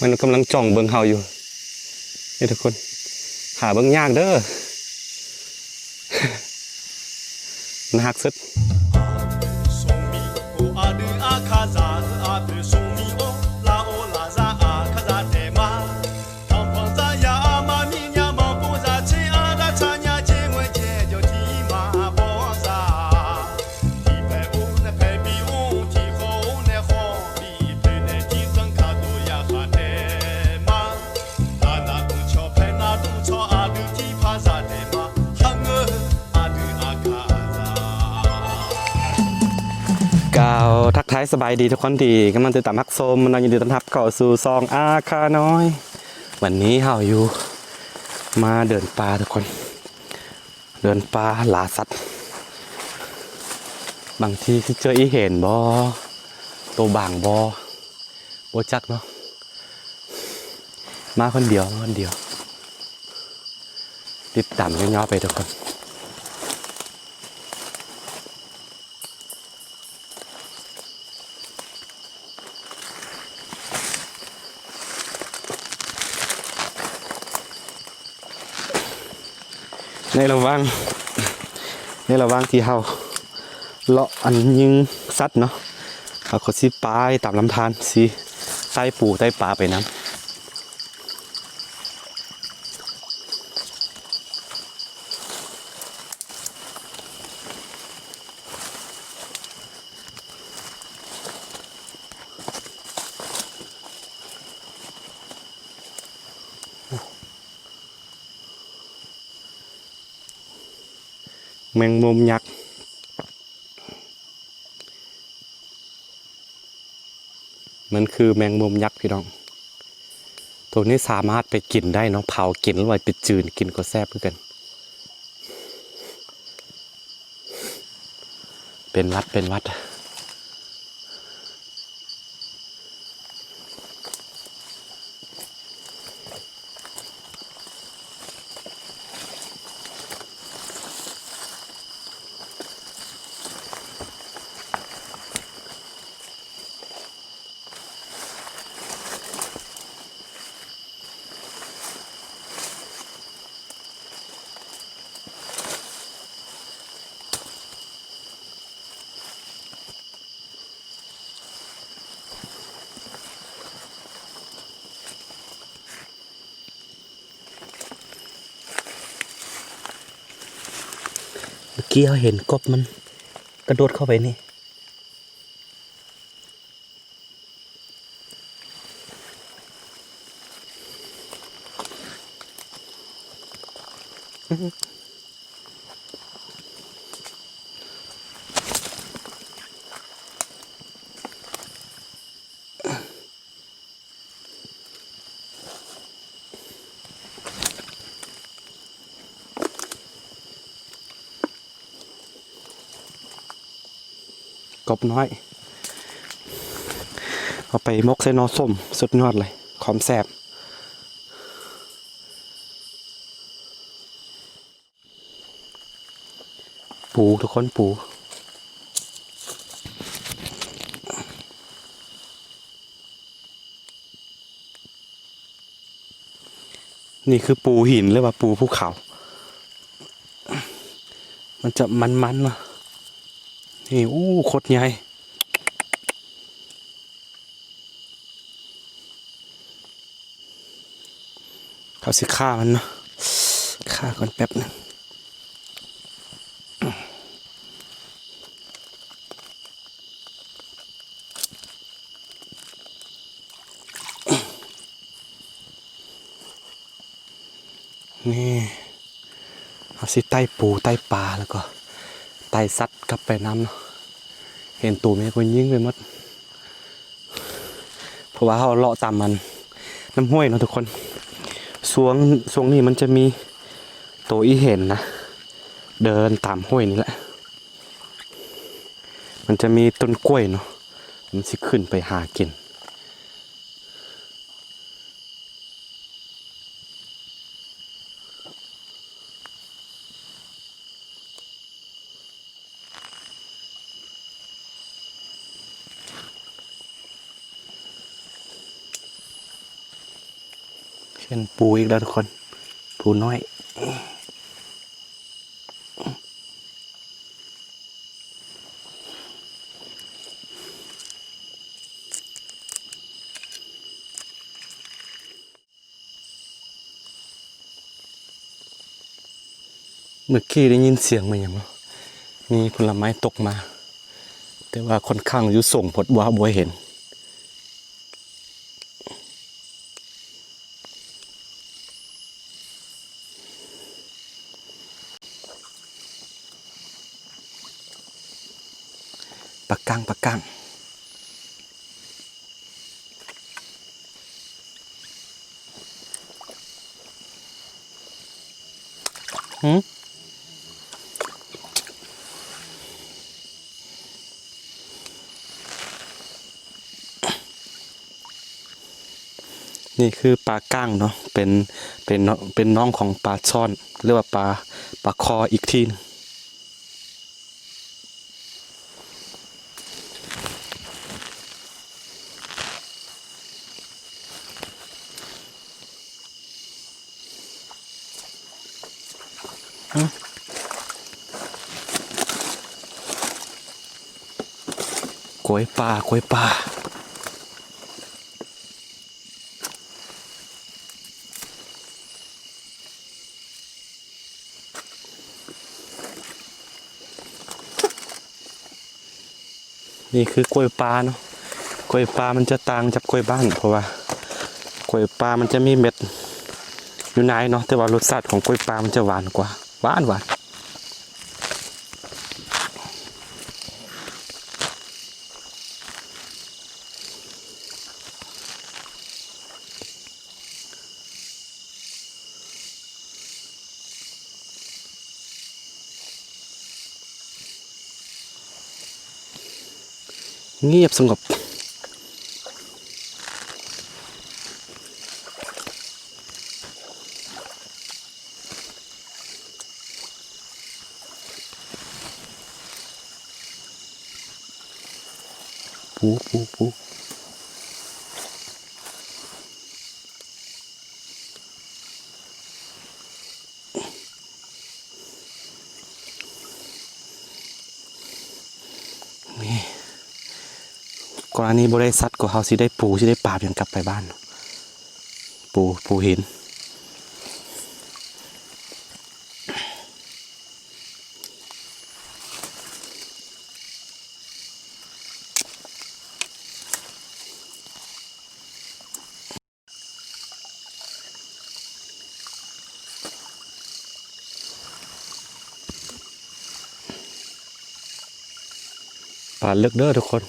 ມັນກຳລັງຈ້ອງເບິ່ງເຮົາຢູ່ ນີ້ທຸກຄົນ ຫາເບິ່ງຍາກເດີ ໜ້າຮັກສຸດ.ກ່າວທັກທາຍສະບາຍດີທຸກຄົນທີ່ກຳລັງຕິດຕາມຮັບຊົມເນາະ, ຍິນດີຕ້ອນຮັບເຂົ້າສູ່ຊ່ອງອາຄານ້ອຍ. ວັນນີ້ເຮົາຢູ່ ມາເດີນປ່າທຸກຄົນ. ເດີນປ່າລ່າສັດ ບາງທີຊິເຈີອີເຫັນບໍ່ ໂຕບາງບໍ່ ບໍ່ຈັກເນາະ. ມາຄົນດຽວ ມາຄົນດຽວ ຕິດຕາມຍາວໆໄປທຸກຄົນ. ໃນລະຫວ່າງ ໃນລະຫວ່າງທີ່ເຮົາເລາະອັນຍິງສັດເນາະ ເຮົາກໍຊິປາຍຕາມລຳທານ ຊິໄຕ່ປູໄຕ່ປາໄປນຳ. ແມງມຸມຍັກ ມັນຄືແມງມຸມຍັກພີ່ນ້ອງ. ໂຕນີ້ສາມາດໄປກິນໄດ້ເນາະ ເຜົາກິນ ຫຼືວ່າໄປຈືນກິນກໍແຊບຄືກັນ. ເປັນຫວັດ ເປັນຫວັດ. ເມື່ອກີ້ເຮົາເຫັນກົບມັນກະໂດດເຂົ້າໄປນີ້. ກົບນ້ອຍ ເອົາໄປໝົກໃສ່ໜໍ່ສົ້ມ ສຸດຍອດເລີຍ ຄວາມແຊບ. ປູ ທຸກຄົນ ປູ ນີ້ຄືປູຫີນ ຫຼືວ່າປູພູເຂົາ ມັນຈະມັນໆເນາະ. ນີ້ ໂອ້ ໂຄດໃຫຍ່. ເຂົາຊິຂ້າມັນເນາະ ຂ້າກ່ອນແປັບໜຶ່ງ. ນີ້ ເຮົາຊິໄຕ່ປູໄຕ່ປາ ແລ້ວກໍໄຕ່ສັດກັບໄປນຳເນາະ. ເຫັນໂຕແມ່ກໍຍິງໄປໝົດ ເພາະວ່າເຮົາເລາະຕາມອັນນ້ຳຫ້ວຍເນາະທຸກຄົນ. ຊ່ວງ ຊ່ວງນີ້ມັນຈະມີໂຕອີເຫັນນະ ເດີນຕາມຫ້ວຍນີ້ແຫຼະ. ມັນຈະມີຕົ້ນກ້ວຍເນາະ ມັນຊິຂຶ້ນໄປຫາກິນ. ເ ເປັນປູອີກແລ້ວທຸກຄົນ ປູນ້ອຍ. ເມື່ອກີ້ໄດ້ຍິນສຽງແມ່ນຫຍັງເນາະ ມີຜົນລະໄມ້ຕົກມາ ແຕ່ວ່າຂ້ອນຂ້າງຢູ່ສູງໂພດ ບໍ່ ບໍ່ເຫັນ. ປາກ້າງ ປາກ້າງ. ຫືມ ນີ້ຄືປາກ້າງເນາະ ເປັນ ເປັນ ເປັນນ້ອງຂອງປາຊ່ອນ ຫຼືວ່າປາ ປາຄໍອີກທີໜຶ່ງ. ກ້ວຍປ່າ ກ້ວຍປ່າ. ນີ້ຄືກ້ວຍປ່າເນາະ ກ້ວຍປ່າມັນຈະຕ່າງຈາກກ້ວຍບ້ານ ເພາະວ່າກ້ວຍປ່າມັນຈະມີເມັດຢູ່ໃນເນາະ ແຕ່ວ່າລົດຊາດຂອງກ້ວຍປ່າມັນຈະຫວານກວ່າ ຫວານ ຫວານ. ງຽບສະຫງົບ. ປູ ປູ ປູ. ນີ້ ກໍລະນີບໍ່ໄດ້ສັດ ກໍເຮົາຊິໄດ້ປູ ຊິໄດ້ປາຫຍັງກັບໄປບ້ານ ປູ ປູຫີນ. ປາເລິກເດີທຸກຄົນ.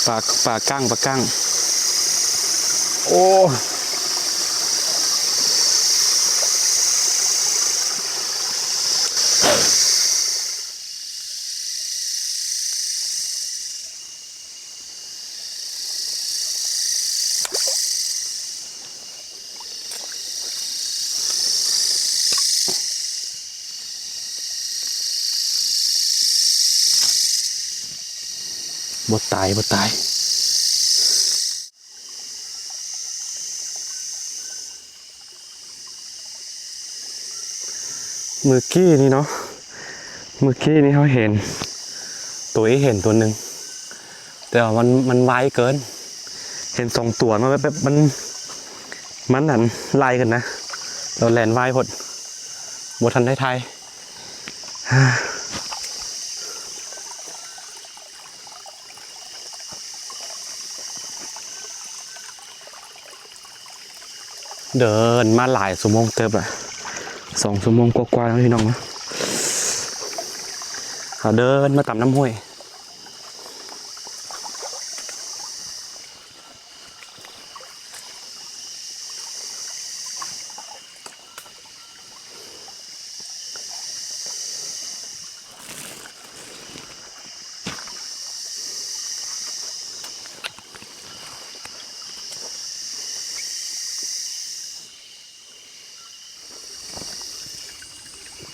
ປາ ປາກ້າງ ປາກ້າງ ໂອ້. ບໍ່ຕາຍ ບໍ່ຕາຍ. ມື້ກີ້ນີ້ເນາະ ມື້ກີ້ນີ້ເຮົາເຫັນໂຕອີເຫັນໂຕໜຶ່ງ ແຕ່ວ່າມັນ ມັນໄວເກີນ ເຫັນສອງຕົວເນາະ ແບບ ແບບມັນ ມັນອັນໄລ່ກັນນະ ແລ້ວແລ່ນໄວໂພດ ບໍ່ທັນໄດ້ຖ່າຍ. ເດີນມາຫຼາຍຊົ່ວໂມງເຕີບລະ ສອງຊົ່ວໂມງກວ່າໆແລ້ວພີ່ນ້ອງເນາະ ເຮົາເດີນມາຕາມນ້ຳຫ້ວຍ.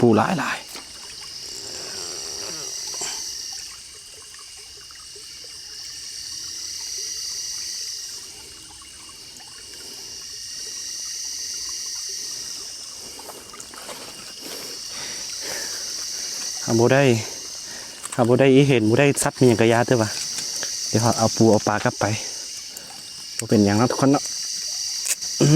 ປູຫຼາຍໆ. ຖ້າບໍ່ໄດ້ ຖ້າບໍ່ໄດ້ອີເຫັນ ບໍ່ໄດ້ສັດມີຫຍັງກະຢ່າເດີວ່າ ດຽວເຮົາເອົາປູເອົາປາກັບໄປ ບໍ່ເປັນຫຍັງເນາະທຸກຄົນເນາະ ອື.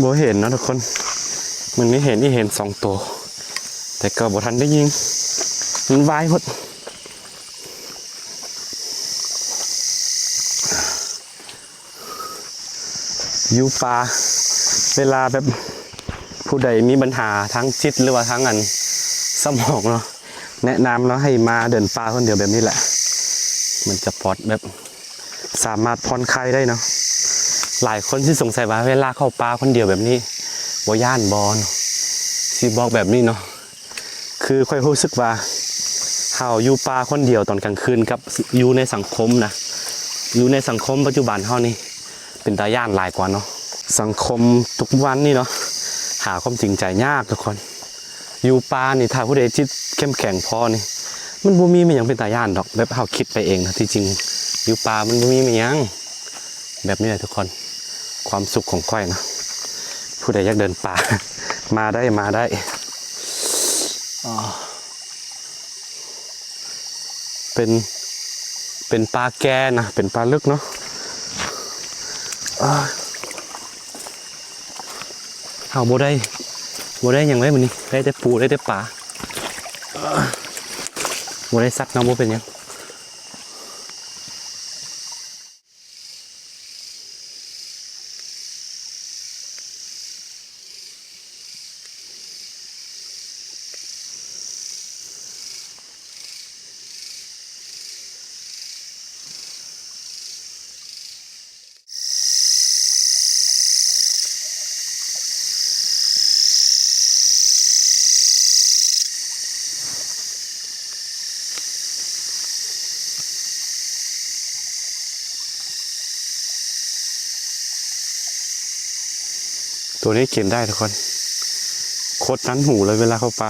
ບໍ່ເຫັນເນາະທຸກຄົນ ມັນມີເຫັນອີເຫັນສອງໂຕ ແຕ່ກໍບໍ່ທັນໄດ້ຍິງ ມັນໄວໂພດ. ຢູ່ປ່າ ເວລາແບບຜູ້ໃດມີບັນຫາທາງຈິດ ຫຼືວ່າທາງອັນສະໝອງເນາະ ແນະນຳເນາະ ໃຫ້ມາເດີນປ່າຄົນດຽວແບບນີ້ແຫຼະ ມັນຈະປອດ ແບບສາມາດຜ່ອນຄາຍໄດ້ເນາະ. ຫຼາຍຄົນຊິສົງໄສວ່າ ເວລາເຂົ້າປ່າຄົນດຽວແບບນີ້ ບໍ່ຢ້ານບໍ່ເນາະ ຊິບອກແບບນີ້ເນາະ. ຄືຂ້ອຍຮູ້ສຶກວ່າ ເຮົາຢູ່ປ່າຄົນດຽວຕອນກາງຄືນກັບຢູ່ໃນສັງຄົມນະ ຢູ່ໃນສັງຄົມປັດຈຸບັນເຮົານີ້ ເປັນຕາຢ້ານຫຼາຍກວ່າເນາະ. ສັງຄົມທຸກວັນນີ້ເນາະ ຫາຄວາມຈິງໃຈຍາກທຸກຄົນ. ຢູ່ປ່ານີ້ ຖ້າຜູ້ໃດຈິດເຂັ້ມແຂງພໍນີ້ ມັນບໍ່ມີແມ່ນຫຍັງເປັນຕາຢ້ານດອກ ແບບເຮົາຄິດໄປເອງນະ. ທີ່ຈິງຢູ່ປ່າມັນບໍ່ມີແມ່ນຫຍັງ. ແບບນີ້ແຫຼະທຸກຄົນ ຄວາມສຸກຂອງຂ້ອຍນະ. ຜູ້ໃດຢາກເດີນປ່າ ມາໄດ້ ມາໄດ້. ເປັນ ເປັນປ່າແກ່ນະ ເປັນປ່າເລິກເນາະ. ເຮົາບໍ່ໄດ້ ບໍ່ໄດ້ຫຍັງເລີຍມື້ນີ້ ໄດ້ແຕ່ປູ ໄດ້ແຕ່ປາ ບໍ່ໄດ້ສັດເນາະ ບໍ່ເປັນຫຍັງ. ໂຕນີ້ກິນໄດ້ທຸກຄົນ ໂຄດຄັນຫູເລີຍເວລາເຂົ້າປ່າ.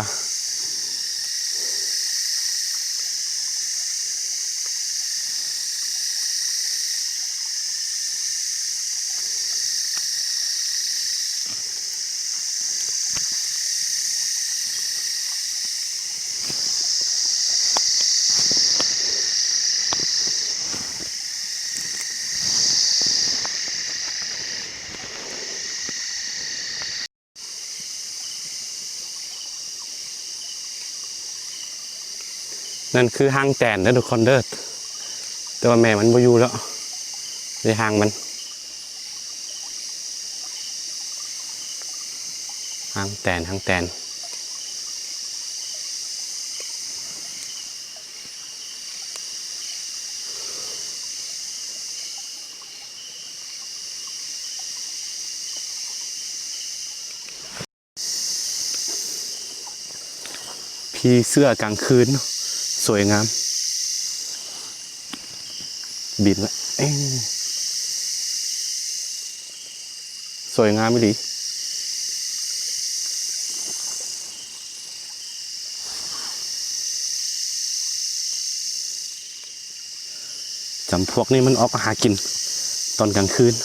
ນັ້ນຄືຮາງແຕນເດີທຸກຄົນເດີ ແຕ່ວ່າແມ່ມັນບໍ່ຢູ່ແລ້ວ ເດ້ຮາງມັນ ຮາງແຕນ ຮາງແຕນ. ຜີເສືອກາງຄືນ ສວຍງາມ ບິນລະ ເອີ. ສວຍງາມອີ່ຫຼີ. ຈຳພວກນີ້ມັນອອກຫາກິນຕອນກາງຄືນ.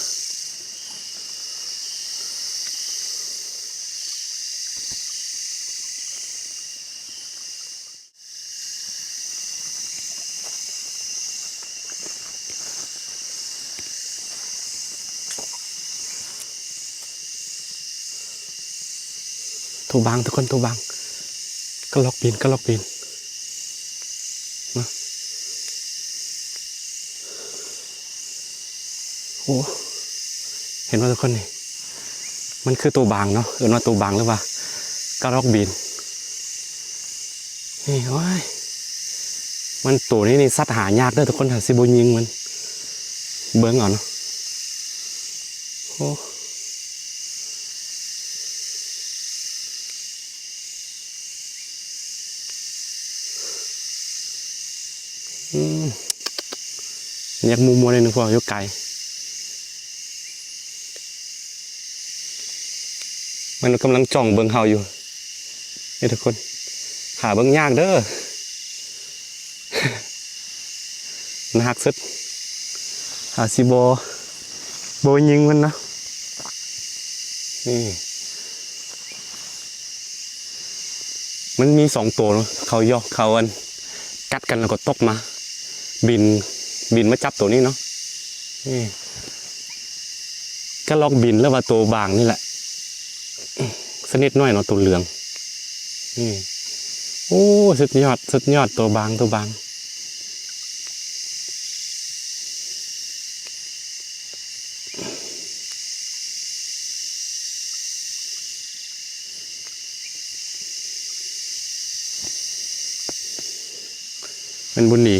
ໂຕບາງທຸກຄົນ ໂຕບາງ ກະລອກບິນ ກະລອກບິນ ນະ. ໂອ້ ເຫັນບໍ່ທຸກຄົນນີ້ ມັນຄືໂຕບາງເນາະ ເອີ້ນວ່າໂຕບາງ ຫຼືວ່າກະລອກບິນນີ້. ໂອ້ຍ ມັນໂຕນີ້ນີ້ສັດຫາຍາກເດີທຸກຄົນ ຖ້າຊິບໍ່ຍິງມັນ ເບິ່ງເອົາເນາະ. ໂອ້ ອືມ ແຍກມຸມໝົດເລີຍ ພວກຢູ່ໄກ ມັນກຳລັງຈ້ອງເບິ່ງເຮົາຢູ່ນີ້ທຸກຄົນ ຫາເບິ່ງຍາກເດີ. ໜ້າຮັກສຸດ ຫາຊິບໍ່ ບໍ່ຍິງມັນນະ. ນີ້ ມັນມີສອງໂຕເນາະ ເຂົາຢອກ ເຂົາອັນ ກັດກັນແລ້ວກໍຕົກມາ ບິນ ບິນມາຈັບໂຕນີ້ເນາະ. ນີ້ ກະລອກບິນ ຫຼືວ່າໂຕບາງນີ້ແຫຼະ ຊະນິດນ້ອຍເນາະ ໂຕເຫຼືອງ. ນີ້ ໂອ້ ສຸດຍອດ ສຸດຍອດ ໂຕບາງ ໂຕບາງ. ແມ່ນບຸນດີ.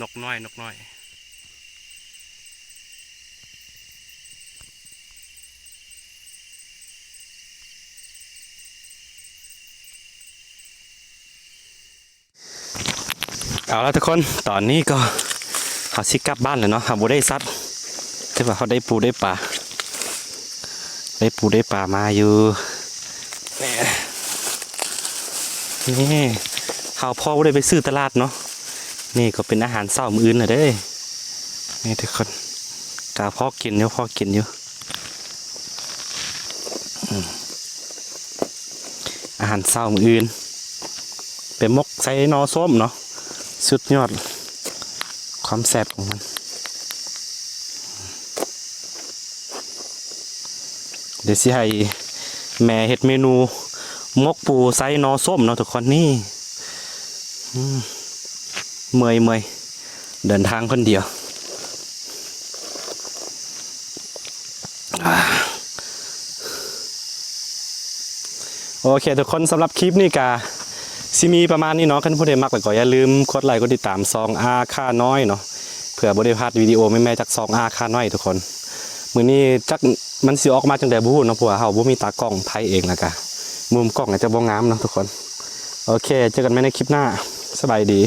ນົກນ້ອຍ ນົກນ້ອຍ. ເອົາລະທຸກຄົນ ຕອນນີ້ກໍເຮົາຊິກັບບ້ານແລ້ວເນາະ ເຮົາບໍ່ໄດ້ສັດ ແຕ່ວ່າເຮົາໄດ້ປູໄດ້ປາ ໄດ້ປູໄດ້ປາມາຢູ່. ນີ້ ເຮົາພໍບໍ່ໄດ້ໄປຊື້ຕະຫຼາດເນາະ ນີ້ກໍເປັນອາຫານເຊົ້າມື້ອື່ນນະເດ້. ນີ້ທຸກຄົນ ກະພໍກິນຢູ່ ພໍກິນຢູ່. ອືມ ອາຫານເຊົ້າມື້ອື່ນ ເປັນໝົກໃສ່ໜໍ່ສົ້ມເນາະ ສຸດຍອດ ຄວາມແຊບຂອງມັນ. ດຽວຊິໃຫ້ແມ່ເຮັດເມນູໝົກປູໃສ່ໜໍ່ສົ້ມເນາະທຸກຄົນ. ນີ້ ອືມ ເມື່ອຍ ເມື່ອຍ ເດີນທາງຄົນດຽວ. ໂອເຄທຸກຄົນ ສຳລັບຄລິບນີ້ກະຊິມີປະມານນີ້ເນາະ. ຄັນຜູ້ໃດມັກແລ້ວກໍຢ່າລືມກົດໄລກົດຕິດຕາມຊ່ອງອາຄານ້ອຍເນາະ ເພື່ອບໍ່ໄດ້ພາດວິດີໂອໃໝ່ໆຈາກຊ່ອງອາຄານ້ອຍທຸກຄົນ. ມື້ນີ້ຈັກມັນຊິອອກມາຈັ່ງໃດບໍ່ຮູ້ເນາະ ເພາະວ່າເຮົາບໍ່ມີຕາກ້ອງ ຖ່າຍເອງ ແລ້ວກະມຸມກ້ອງອາດຈະບໍ່ງາມເນາະທຸກຄົນ. ໂອເຄ ເຈີກັນໃໝ່ໃນຄລິບໜ້າ ສະບາຍດີ.